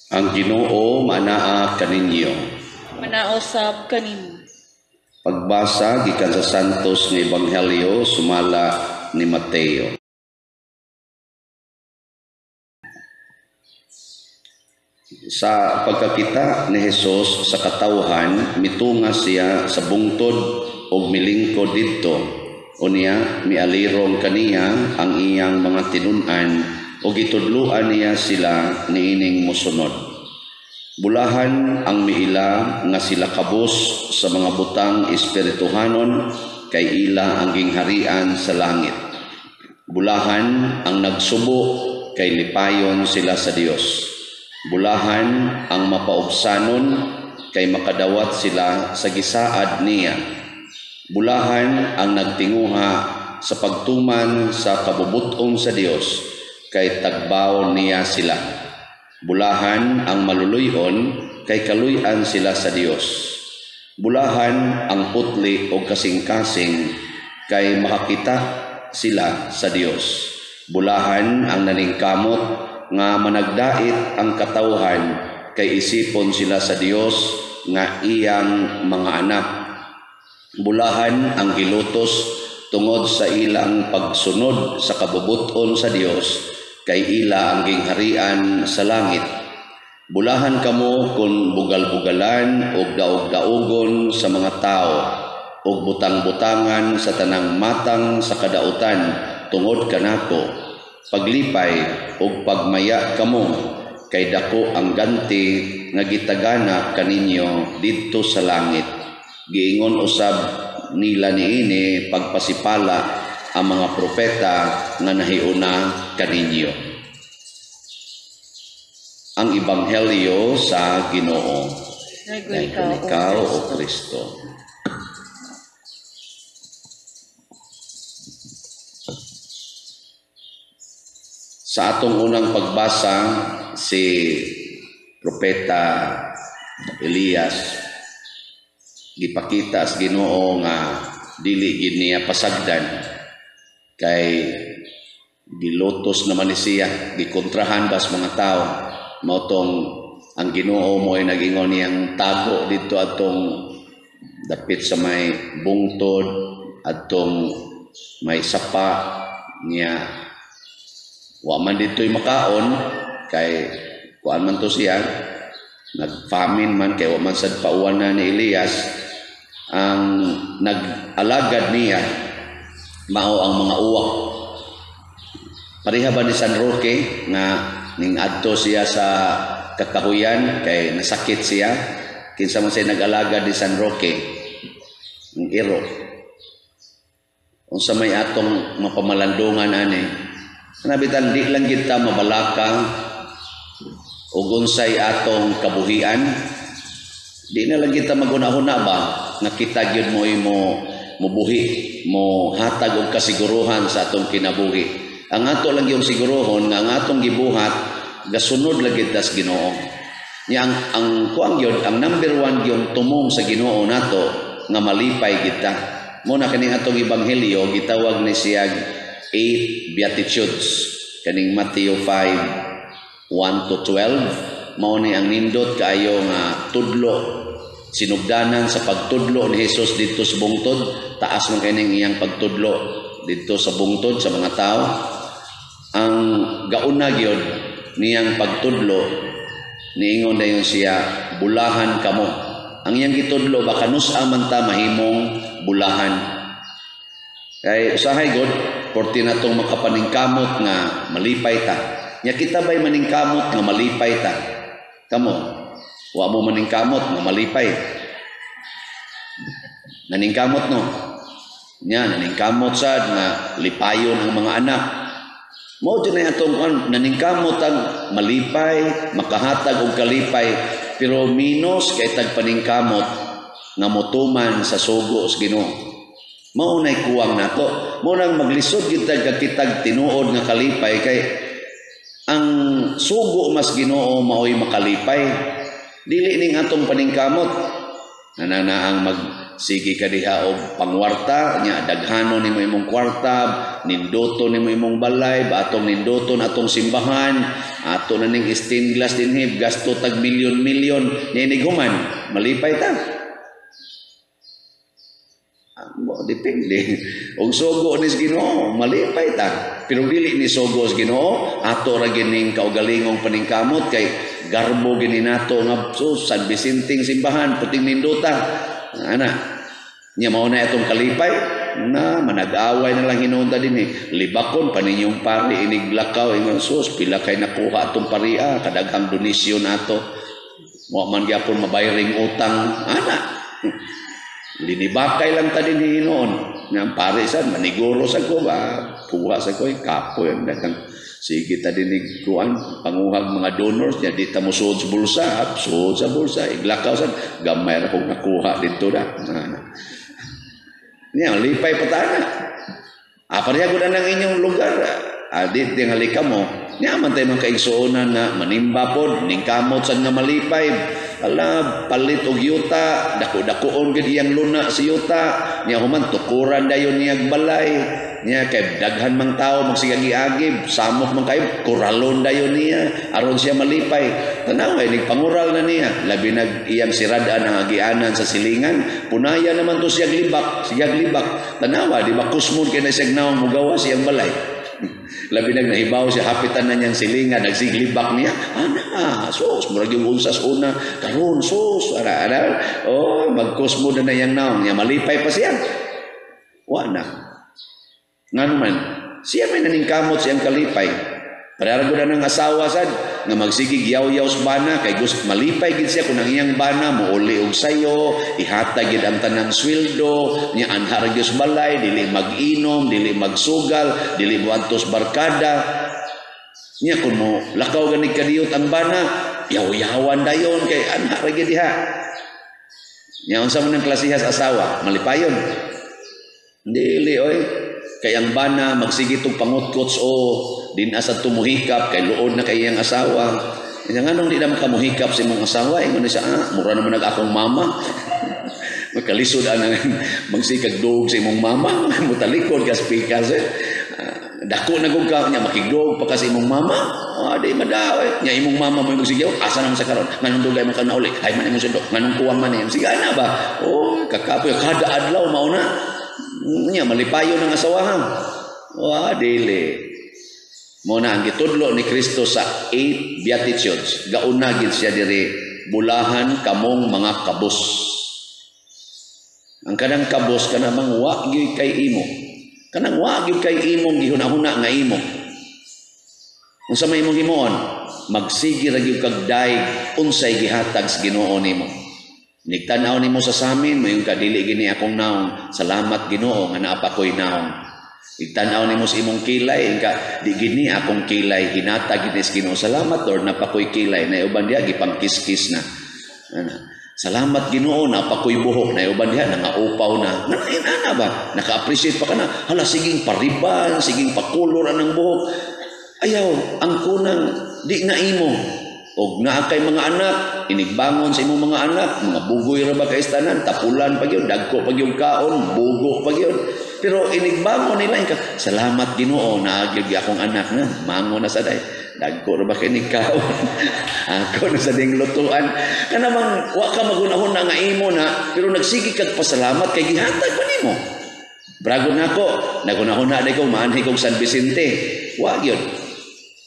Ang Ginoo manaa kaninyo. Manausab kanimo. Pagbasa gikan sa Santos nga Ebanghelyo sumala ni Mateo. Sa pagkakita ni Hesus sa katawhan, mitunga siya sa bungtod ug milingkod didto. Unya mialirong kaniya ang iyang mga tinun-an ug gitudloan niya sila niining mosunod. Bulahan ang miila nga sila kabus sa mga butang espirituhanon kay ila ang gingharian sa langit. Bulahan ang nagsubo kay lipayon sila sa Dios. Bulahan ang mapaubsanon kay makadawat sila sa gisaad niya. Bulahan ang nagtinguha sa pagtuman sa kabubuton sa Dios kay tagbaw niya sila. Bulahan ang maluluy-on kay kaluy-an sila sa Dios. Bulahan ang putli o kasing-kasing kay makakita sila sa Dios. Bulahan ang naningkamot nga managdait ang katawhan kay isipon sila sa Dios nga iyang mga anak. Bulahan ang gilutos tungod sa ilang pagsunod sa kabubuton sa Dios kay ila ang gingharian sa langit. Bulahan kamo kung bugal-bugalan og daog-daogon sa mga tao og butang-butangan sa tanang matang sa kadautan tungod kanako. Paglipay og pagmaya kamo kay dako ang ganti nga gitagana kaninyo didto sa langit. Giingon usab nila niini pagpasipala ang mga propeta nga nahiuna kaninyo. Ang Ebanghelyo sa Ginoo. Daghun ikaw, O Kristo. Sa atong unang pagbasa, si Propeta Elias gipakita sa Ginoo nga dili gid niya pasagdan kay gilotos naman ni siya, gikontrahan bas mga tao. Mao tong ang Ginoo mo ay nag-ingon niyang tago didto atong dapit sa may bungtod, atong may sapa niya. Wa man didto'y makaon kay kuan man to siya, nagfamin man kay wa man sad pauwanan ni Elias. Ang nag-alagad niya mao ang mga uwak. Pareha ba ni San Roque nga ning adto siya sa kakahuyan kay nasakit siya? Kinsa man siya nag-alagad ni San Roque? Ang iro. Unsa may atong mapamalandungan ani? Nabitan di lang kita mabalaka ug unsay atong kabuhian. Di na lang kita maghuna-huna ba nga kita gyud mo mubuhi, mo hatag og kasiguruhan sa atong kinabuhi. Ang ato lang yung siguruhon nga ang atong gibuhat gasunod lagi tas Ginoo. Nya ang kuang gyud, ang number one gyud tumong sa Ginoo nato nga malipay kita. Mo na kaning atong ebanghelyo gitawag ni siya 8 Beatitudes kaning Matthew 5:1 to 12. Mao ni ang nindot kaayo nga tudlo, sinugdanan sa pagtudlo ni Hesus didto sa bungtod. Taas man kaning iyang pagtudlo didto sa bungtod sa mga tao. Ang gauna gyud niyang pagtudlo, niingon dayon siya, bulahan kamo. Ang iyang gitudlo ba kanus-a man ta mahimong bulahan. Kay usahay god porti natong makapaningkamot nga malipay ta. Nya kita bay maningkamot nga malipay ta? Kamo, wa mo maningkamot nga malipay. Naningkamot no? Nya naningkamot sad nga lipayon ang mga anak. Mao jud na atong kuan, naningkamot ang malipay, makahatag og kalipay, pero minus kay tagpaningkamot nga motuman sa sugo sa Ginoo. Mao nay kuwang nato. Mao nang maglisod gyud tag kitag tinuod nga kalipay kay ang sugo mas Ginoo maoy makalipay. Dili ning atong paningkamot. Nananaang sige ka diha og pangwarta nya, daghanon nimo imong kwarta, nindoto nimo imong balay, atong nindoton atong simbahan, ato na ning stained glass dinhi, gasto tag milyon-milyon, nya inig human, malipay ta? Mo depende. Og sugo ni Ginoo, malipay ta. Pero dili ni sugo sa Ginoo, ato ra gining kaugalingong paningkamot kay garbo gini nato nga so San Vicenteng simbahan puting nindota. Ana. Nya mao na atong kalipay na manag-away na lang hinuon ta dinhi. Libakon pa ninyong pari inig lakaw, ingon, "Sus, pila kay nakuha atong paria, kadaghang donasyon ato. Wa man gyapon mabayring utang." Ana. Linibakay lang ta din hinuon. Nga pare sad maniguro sa ko ba, puha sa ko, kapoy ang daghang sige ta din kuan panguhag mga donors nya, di ta mo suod sa bulsa, suod sa bulsa, iglakaw sad gamay ra kog nakuha didto da. Ana. Nya lipay pa ta na. Ah, pareha gud ang inyong lugar. Ah, di tingali ka mo. Nya man tayo mga kaigsuonan nga manimba pod, ningkamot sad nga malipay. Ala, palit og yuta, dako-dakoon gid iyang luna si yuta. Nya human tukuran dayon niyag balay. Nya kay daghan mang tao magsigagi-agib, samok man kayo, kuralon dayon niya aron siya malipay. Tanaw ay nigpangural na niya, labi nag iyang sirad-an ang agianan sa silingan, punaya naman to siyag libak, siyag libak. Tanawa, di ba kusmod kay na siyag naong mugawa siyang balay. Labi nag nahibaw siya hapitan na niyang silingan, nagsiglibak niya. Ana, sus, murag yung unsas una, karon sus, ara ara. Oh, magkusmo na na iyang naong niya, malipay pa siya. Wa na. Ngano man, siya may naningkamot siyang kalipay. Pareha gud ang asawa sad nga magsigig yaw-yaw sa bana kay gusto malipay gid siya kung ang iyang bana mouli og sayo, ihatag gid ang tanang sweldo, nya anha ra gyud sa balay, dili mag-inom, dili magsugal, dili moadto sa barkada. Nya kun mo lakaw gani kadiyot ang bana, yaw-yawan dayon kay anha ra gyud diha. Nya unsa man ang klasihas asawa, malipayon? Dili oy. Kay ang bana magsige tog pangutkots o din asa tumuhikap kay luod na kay iyang asawa. Nya nganong di na makamuhikap sa imong asawa? Ingon siya, "Ah, mura naman nag akong mama." Magkalisod anang magsikag duog sa imong mama, mutalikod ka speaker eh. Dako na gud ka nya makigduog pa ka sa imong mama. Ah, di madaw eh. Nya imong mama mo magsigaw, asa naman sa karon? Nganong dugay man ka nauli? Ay man imong sundo, nganong kuwang man imong sige ana ba? Oh, kakapoy kada adlaw mao na. Nya malipayon ang asawahan. Wa dili. Mo na ang gitudlo ni Kristo sa 8 Beatitudes. Gauna gid siya diri, "Bulahan kamong mga kabos." Ang kanang kabos kana bang wa gyud kay imo. Kanang wa gyud kay imong gihuna-huna nga imo. Unsa may imong himuon? Magsige ra gyud kag daig unsay gihatag sa Ginoo nimo. Nigtan-aw nimo sa samin, mayon ka, "Dili gini akong naong. Salamat Ginoo nga naa pa ko'y naong." Igtan-aw nimo sa imong kilay, inka, "Di gini akong kilay, hinatag gini sa Ginoo. Salamat Lord, naa pa ko'y kilay." Na uban diha gipangkiskis na. Ana. Salamat Ginoo, naa pa ko'y buhok. Na uban diha nangaupaw na. Nga ana ba? Naka-appreciate pa ka na. Hala, siging pariban, siging pakulor anang buhok. Ayaw, ang kunang di na imo. Og naa kay mga anak, inigbangon sa imong mga anak, mga bugoy ra ba kay tanan, tapulan pa gyud, dagko pa gyud kaon, bugo pa gyud. Pero inigbangon nila ka, "Salamat Ginoo, naa gyud akong anak na, mangon na sa day. Dagko ra ba kay ni kaon. Ako na sa ding lutuan." Kana bang wa ka maghunahuna nga imo na, pero nagsige kag pasalamat kay gihatag pa nimo. Brago nako, naghunahuna day ko maanhi kog San Vicente. Wa gyud.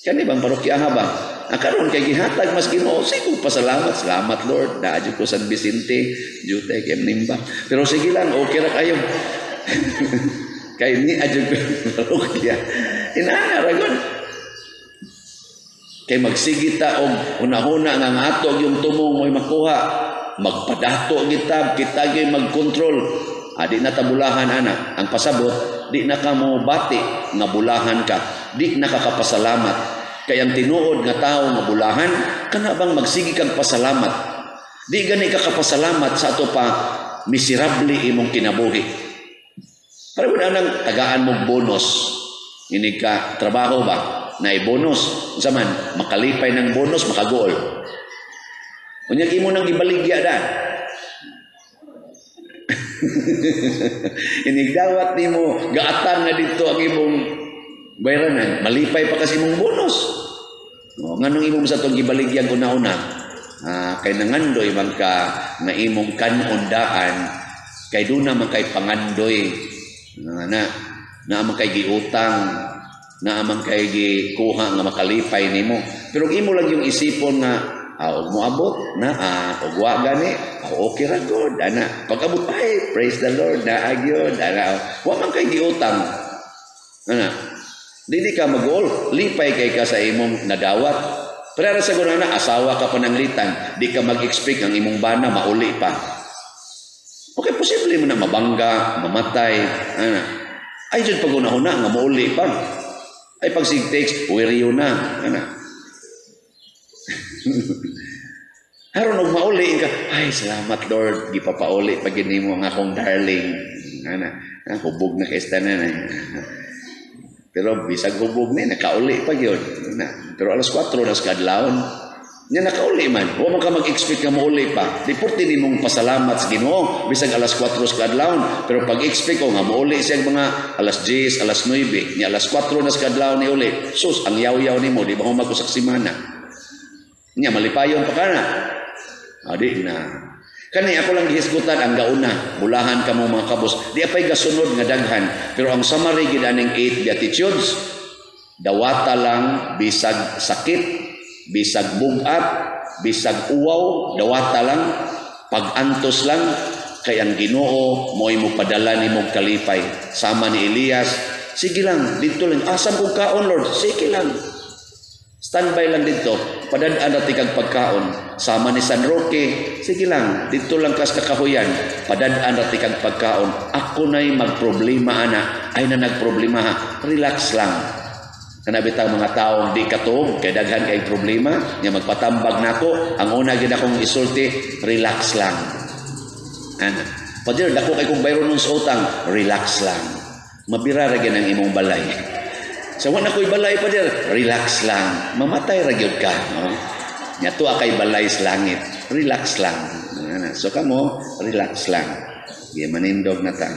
Kani bang parokya ba? Ang karon kay gihatag mas Ginoo, sige pasalamat, "Salamat Lord, naa ko San Vicente, jutay kay nimba." Pero sige lang, okay ra kayo. Kay ni adyo ko parokya. Inana ra gud. Kay magsige ta og hunahuna nga ang ato yung tumong mo'y makuha, magpadato kita, kita gyud magkontrol. Adi na tabulahan ana. Ang pasabot, di na ka mo bati nga bulahan ka, di na ka kapasalamat. Kay ang tinuod nga tao nga bulahan, kana bang magsige kag pasalamat. Di gani ka kapasalamat sa ato pa miserable imong kinabuhi. Para mo nang tagaan mo bonus. Ini ka trabaho ba? Na bonus. Unsa man, makalipay ng bonus, makagool. Unya imo nang gibaligya da. Inigdawat nimo, gaatan na dito ang imong bayranan, malipay pa kasi imong bonus. No, nganong imong sa tong gibaligyang una-una? Kay nangandoy man ka nga imong kanon daan, kay duna man kay pangandoy. Na naa man kay giutang, naa man kay gikuha nga makalipay nimo. Pero imo lang yung isipon nga og moabot na og wa gani, okay ra gud ana. Pag abot, ay, praise the Lord, naa gyud ana. Wa man kay giutang ana, dili ka mag-uol, lipay kay ka sa imong nadawat. Pero ara sa na asawa ka pananglitan, di ka mag-expect ang imong bana mauli pa. Okay, posible mo na mabangga, mamatay ana. Ay jud pag una-una nga mauli pa. Ay pag sig text, weiryo na ana. Haron og mauli ka, ay salamat Lord, gipapauli pa gid nimo ang akong darling. Ana, hubog na kay tanan. Pero bisag hubog ni nakauli pa gyud. Na, pero alas 4 na sa kadlawon. Nya nakauli man, wa man ka mag-expect nga mauli pa. Di porti nimong pasalamat sa Ginoo bisag alas 4 sa kadlawon, pero pag-expect ko nga mauli siya mga alas 10, alas 9, nya alas 4 na sa kadlawon ni uli. Sus, ang yaw-yaw nimo di ba humag usak semana. Nya malipayon pa kana. Adi na. Kani ako lang gihisgutan ang gauna, bulahan kamo mga kabos. Di apay gasunod nga daghan, pero ang summary gid aning 8 beatitudes, dawata lang bisag sakit, bisag bugat, bisag uwaw, dawata lang, pag-antos lang, kay ang Ginoo mo'y mopadala nimong kalipay. Sama ni Elias, sige lang, dito lang, asam kong kaon Lord, sige lang. Standby lang dito, padad-an na tikag pagkaon. Sama ni San Roque, sige lang, dito lang kas kakahuyan, padad-an na tikag pagkaon. Ako na'y magproblema ana, ay na nagproblema ha, relax lang. Kana bitang mga taong di katuog, kay daghan kay problema, nya magpatambag nako, ang una gid akong isulti, relax lang. Ana, padir dako kay kong bayron nun sa utang, relax lang. Mabira ra gyud ang imong balay. Sa wala ko'y balay padir, relax lang. Mamatay ra gyud ka, no? Nya tuwa kay balay sa langit, relax lang. Ana, so kamo, relax lang. Gi manindog na ta.